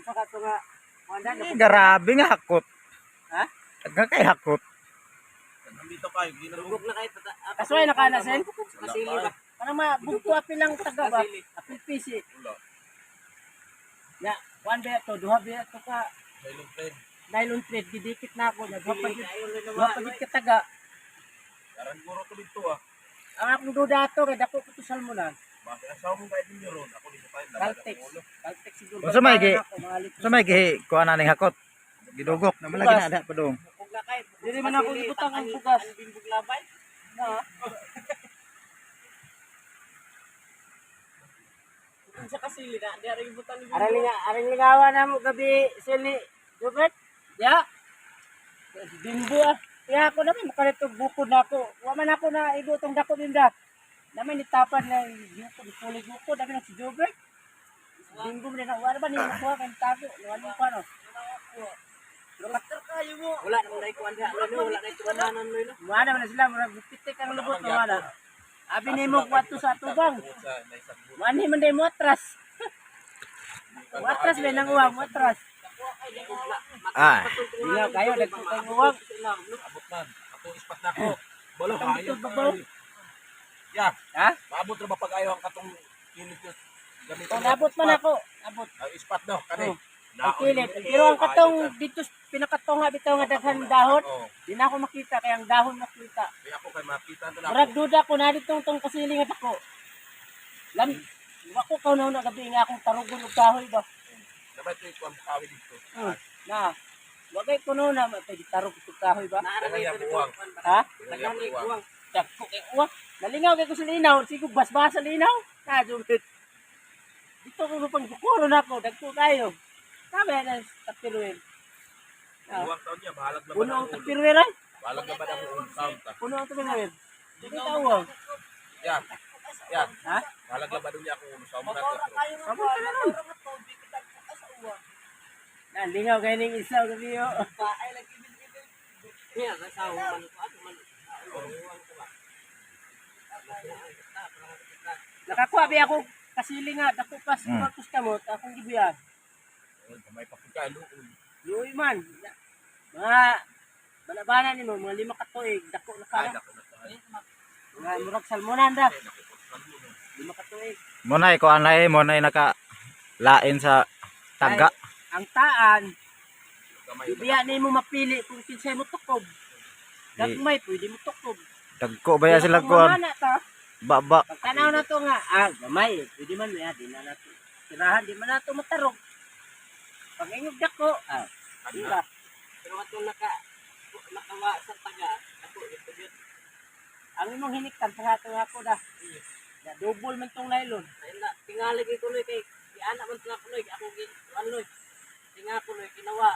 Sa kato nga wala na. Eh, grabe nga hakot. Ha? Daghan kay hakot. Nandito kayo, ginalugok na kayo. Kasoy na kana sen. Kasili ba? Kanang ma bugto apil lang taga ba? Apil pisi. Wala. Ya, kuan ba to, duha ba to ka Nylon thread. nylon thread gidikit na ako, na duha pa gid ka taga. Karan guro to dito ah. Ang akong duda ato kay dako ko to salmonan. Bakit asawa mo kahit ninyo ron? Ako dito tayo. Caltex. Caltex siguro. Unsa may gi- Ako, mga litro. Sa may gihi kuha na ning hakot. Gidugok na malagi na ada padung. Bukog na kayo. Dili man ako gibutang ang bugas. Ang bimbog labay. Na. Sa kasili na. Di aring butang ni Aring linga, aring lingawa na mo gabi sili. Jubet. Ya. Bimbo ah. Ya ako naman makalito bukod na ako. Wa man ako na igo tong dako bimda. Naman nitapan na yukod kulig bukod namin si Jubet. Bimbo man na wala ba ni makuha kay tago. Wala mo pa no. Laktar kayo mo. Wala naman na ikuan diha. Wala na ikuan no. Wala man na sila murag pitik ang lubot no wala. Abi nimo kuwato sa tubang. Sa naisang Wani man day mo atras. Mo atras ba nang uwang mo atras. Ah, Lingaw kayo dagko kay uwang. Abot man. Ako ispat na ako. Balo, Itong ayaw. babaw. Ya, Ha? maabot ra ba pag ayaw ang katong kilid ko? Gamitin Kung na nabot man ispat. ako, abot. Ang ispat daw, kani. Oh. Ang kilid. Pero ang katong dito pinakatunga bitaw nga daghan dahon, Oo. di na ako makita kay ang dahon makita. Kaya ako kay makita na ako. Murag duda ko na ditong tong kasiling at ako. Lam wa ko kaw na gabi nga akong tarugon og kahoy ba. Dapat ito yung kawi dito. Na. Wagay ko no na pwede tarog og kahoy ba. Naara Kaya buwang. Ha? Kaya buwang. Dagko kay uwa. Nalingaw kay ko sa linaw, sigo basbas sa linaw. Na jumit. Dito ko pang bukuro na ako, dagko kayo. Sabi na tapiruin. Ah. Buwang taon niya, bahalag na ba Puno ng ang ulo? tapiruin ay. Bahalag na ba ng ulo? Taon ta. Puno ang tapiruin. Dito tawag. Ya. Ya. Ha? Bahalag na ba niya akong ulo sa mga natin? Sabon ka na nun. Nalingaw kayo ning isaw gabi yo. Ay lagi ibig. Niya sa man ko ato man. Uwang ko ba. Nakakuha ba ako kasili nga dako pas mm. Kamot akong gibuyan. May pagkain luoy. Luoy man. Mga balabanan nimo mga 5 ka tuig dako na Ay, ka. dako na tayo. Mga murag salmonan da. 5 ka tuig. mo na kuha na eh, mo na naka lain sa taga. Ay, ang taan Gamay. ibiya nimo mapili kung kinsay mo tukob. Gagmay pwede mo tukob. Dagko ba ya Pero sila kung kuan? mamana ta, Baba. pagtanaw na to nga, ah, gamay, pwede man ya, di na nato. Tirahan, di man nato matarog. Pag ingog dako, ah, di ba? Pero atong naka nakawa sa taga ako ito yun. Ang imong hiniktan, pahato ako da. Da, double man tong nylon. Ayun na tingali ko kunoy kay giana man tong kunoy ako gi ano tinga kunoy ginawa.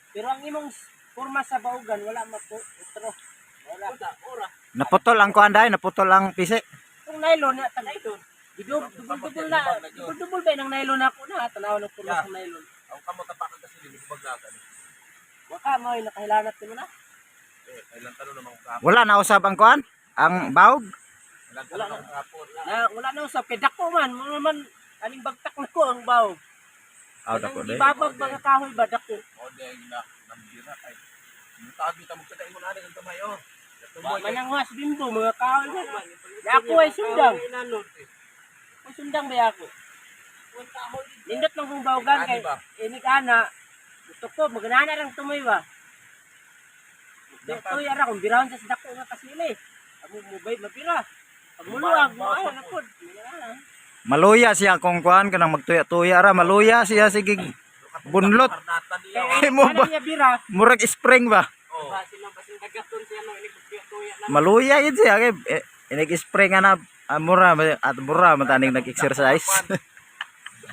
Pero ang imong forma sa baugan, wala mapo, utro. Wala. Ora ora. Naputol ang kuan dai, naputol ang pisi. Itong nylon, na, tag, Nylon. Dubol-dubol na, dubol-dubol ba ng nylon ako na, tanaw ng forma sa nylon. Ang kamot tapakan kasi linibag na gani. Waka mo, nakahilanat mo na. Eh, kailan tanong naman ko kahapon. Wala na usab ang kuan? Ang bawg? Kailan tanong naman kahapon. Na, wala na usap, kay dako man, mo naman, aning bagtak na ko ang baog. Aw dako Kanang dai. Ibabag mga kahoy ba, dako. O, di ay na nambira kay. Mutabi ta mo kada ingon ani ang kamay oh. Wa man ang was bimbo, mga kahoy ba. Na ako ay sundang. Ako sundang ba ako? Nindot lang kong bawgan kay Ani ba? inig ana. Gusto ko, maganana lang tumoy ba. Tuy ara kung birahon sa dako nga kasili. Amo mo bay mabira. Pag muluag mo ay napod. Maluya siya kung kuan kanang magtuya-tuya ra, maluya siya sige bunlot. Karnatan niya. Kay Mo ba? ana niya bira. Murag spring ba? Oh. Basin lang basin dagaton siya no ini tuya na. Maluya yun siya kay eh, inig-spring nga na ah, mura at mura man taning nag-exercise.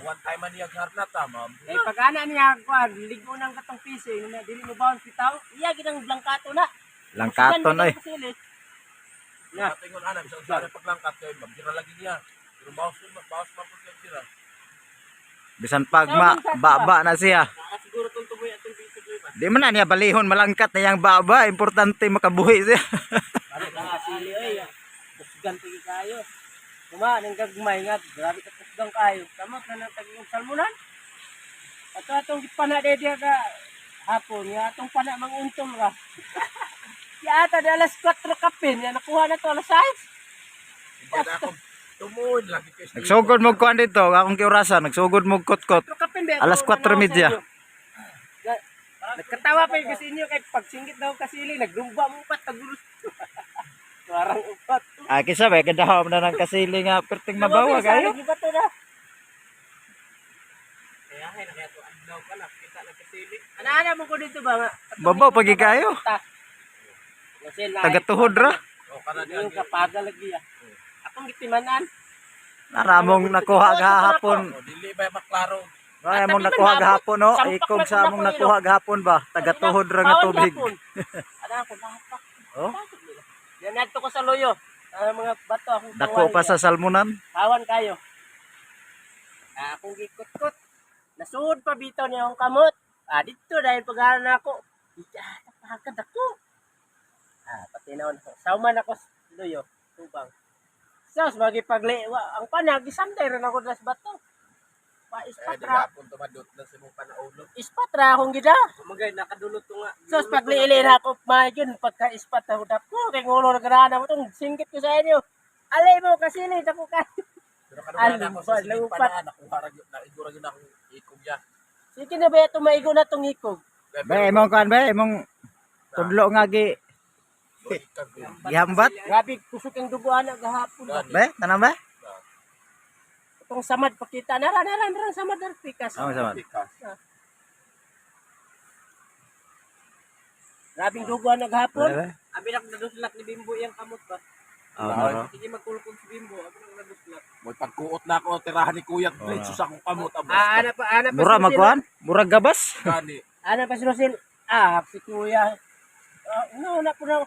One time man niya karnata, ma'am. Kay pag ana niya kuan ligo nang katong piso na dili mo bounce bitaw. Iya gid ang blangkato na. Langkaton oy. Kasili. Na. Katingon ana bisan sa paglangkat kay mabira lagi niya. Pero bawas man bawas man pud siya. Bisan pag ma baba na siya. Naka siguro tong tumoy atong bisig ba. Di man na niya balihon malangkat na yang baba, importante makabuhi siya. Ano kang kasili oy. Kusgan tigi kayo. Kuma nang gagmay nga grabe ka kusgan kayo. Kamot na nang tagiyong salmonan. Ato atong gipana diha ka hapon nga atong pana manguntong ra. Ya ata di alas 4 kapin ya nakuha na to alas 6. Hindi na ako tumuod lagi kay Nagsugod mo kuan dito, akong kiurasan, nagsugod mo kutkot. 4 kapin ba? Alas 4:30. Nagkatawa pa yung kasi inyo kay pagsingit daw kasili naglumba mo upat tagurus. Parang upat. Ah, kisa ba kadahom na ng kasili nga perting mabawa kayo. Salig ba to na? Kaya hay na kaya to adlaw pa na kita na kasili. Ana-ana mo ko dito ba nga? Babaw pagi kayo. Kasi na Tagatuhod ra. O kana diya. Yung kapagal lagi ah. Akong gitimanan. Naramong nakuha gahapon. O dili ba maklaro. Ay, among nakuha gahapon no. Ikog sa among nakuha gahapon ba. Tagatuhod ra nga tubig. Ana ako napak. Oh, Yan nagto ko sa loyo. Ang mga bato akong dako pa sa salmonan. Kawan kayo. Ah, akong gikutkot. Nasuod pa bitaw niya akong kamot. Ah, dito dahil pag na ako. Ah, tapagad ako. Ah, pati na ako. Sauman ako sa luyo. Tubang. Sos, magipagli. Wa, ang panag, isanday rin ako das bato. Pa, Eh ispat di ra. hapon tumadot na sa imong panaulo. Ispat ra akong gida. Kumagay nakadulot to nga. Sos, pagliili na ako, magyun, pagka ispat na ako, kay ngulo na gana mo itong singkit ko sa inyo. Alay mo, kasili, dako kayo. Pero karon na ako sa Ano ba, siling lupat. panaan nakuha ra gyud na igura gyud akong ikog ya. Sige na ba ito, maigo na itong ikog. Ba, imong kuan ba, imong tudlo nga gi gihambat. Grabe, kusok ang dugo anak gahapon. Ba, tanan ba? Itong samad pakita, nara, nara, nara, samad nara, pikas. Amo samad. Grabing dugo anak gahapon. Ba, ba? Abi nak naduslak ni Bimbo iyang kamot ba. Oh, naro. Sige magkulkol si Bimbo, abi nak naduslak. Mo pagkuot na ako tirahan ni Kuya Blade sa akong kamot abos. Ah, ana pa, ana pa. Mura si Rosil. magkuan? Mura gabas. Gani. Ana pa si Rosil. Ah, si Kuya. Ah, no, na po na.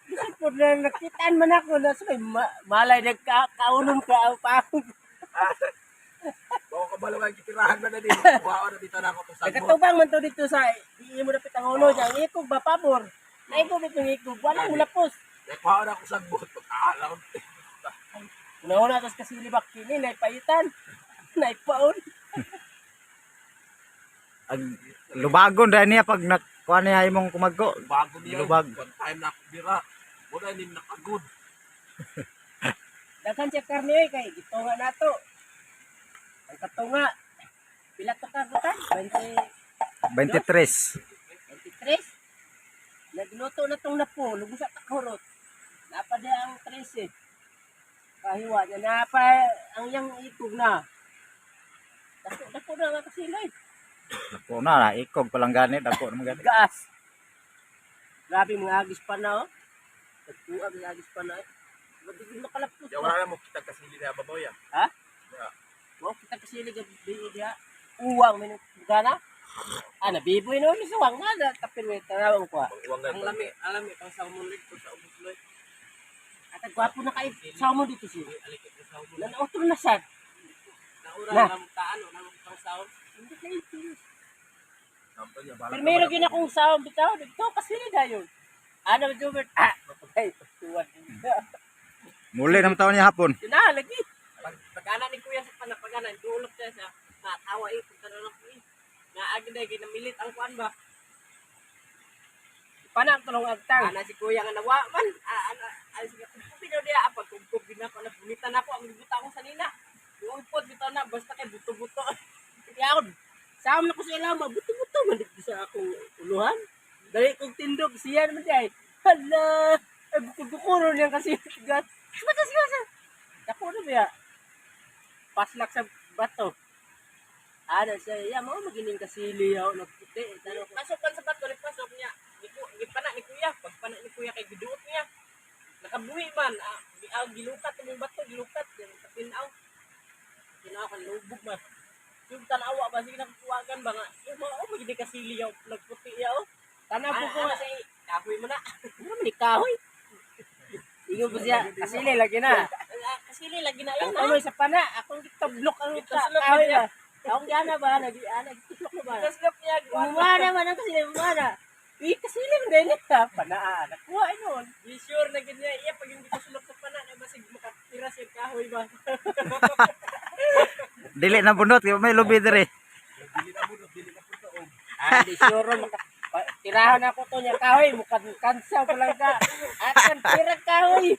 Gusto po na nakitaan man ako na sabay, malay nagkaunon ka pa ako. Bao ka balo kay tirahan man na din. Kuha na dito na ako to sa Nagkatubang man to dito sa di mo dapit ang ulo niya. Ang ikog ba pabor? Naikog itong ikog. Walang mulapos. Kuha na ako sa bot. Pagkaalaw. Una-una tas kasilibak kini naipaitan. Naipaon. Ag lubagon dahil niya pag nakuha niya imong kumagko. Bago niya. Lubag. One time na ako bira. Muna ni nakagod. Daghan siya karne eh, kay gitunga nato. Ang katunga pila to ka gutan? 20 23. 23. Nagluto na tong napo, lubos sa takurot. Napa di ang 13. Kahiwa niya napa ang yang ikog na. Dako dako na nga kasiloy. Dako na, ikog pa lang gani, dako naman gani. Gas. Grabe mga agis pa na oh. Nagtuag mga agis pa na eh. Madigin makalapos. Ya wala na mo kita kasili na baboy ya. Ha? Ya. Wow, kita kasili gabi diha. Uwang may gana. Ah, nabiboy no ni suwang na na kapil may tanawang ko. Ah. Uwang Ang lami, alami pang salmon lig ko sa ubos loy. At ang gwapo na kay salmon dito siya. Alikit ko salmon. Nanautro na sad. Naura Na. na taan o nang pang salmon. Hindi kayo serious. Pero meron gina kong salmon bitaw dito kasili dayon. Ano Jobert? Ah, mapagay tuwan. Muli ng taon niya hapon. Na lagi. Pag pag-ana ni kuya sa pana pag-ana dulok siya sa natawa eh pag tanong ko eh. Naagi na ginamilit ang kuan ba. Pana ang tulong agtang. Ana si kuya nga nawa man. Ah, ana ay sige kumkupi daw diya pag kumkup gid nako na bunitan ako ang gibuta ko sa nina. Luupod bitaw na basta kay buto-buto. Kaya ako, sama na ko sa ilama, buto-buto man dito sa akong uluhan. Dali kong tindog, siya naman siya eh. Hala, ay bukod-bukuro niya kasi. Gas. Basta siya sa. Dako na ba Paslak sa bato. Ano siya, ya mao magining kasili ako nagputi. Tano ko. Pasok pan sa bato, pasok niya. Gipana ni kuya, pagpana ni kuya kay giduot niya. Nakabuhi man, ah, gilukat ang bato, gilukat, tinaw. Tinaw kan lubog man. Yung tanawa ba sige nakuwagan ba nga, yung mga oh magini kasili yaw, nagputi yaw. Tanaw Ana ko ko. ana sa kahoy mo na. Ano man ni kahoy? Ingon po siya, kasili lagi na. Ah, kasili lagi na yan Ang ah. tuloy sa pana, akong gitablok ang Gitaslok kahoy niya. na. Akong gana ba, nag-ana, gitablok na ba? Taslok niya, Umana man ang kasili, umana. Uy, kasili man din ito. Panaa, nakuha eh noon. Be sure na ganyan, iya pag hindi taslok sa pana, na basig makatira siya kahoy ba. Dili na bunot, kay may lubi diri. Dili na bunot, dili na Ah, di sure maka tirahan ako to niya kahoy, mukhang kansa pa lang ka. Akan tira kahoy.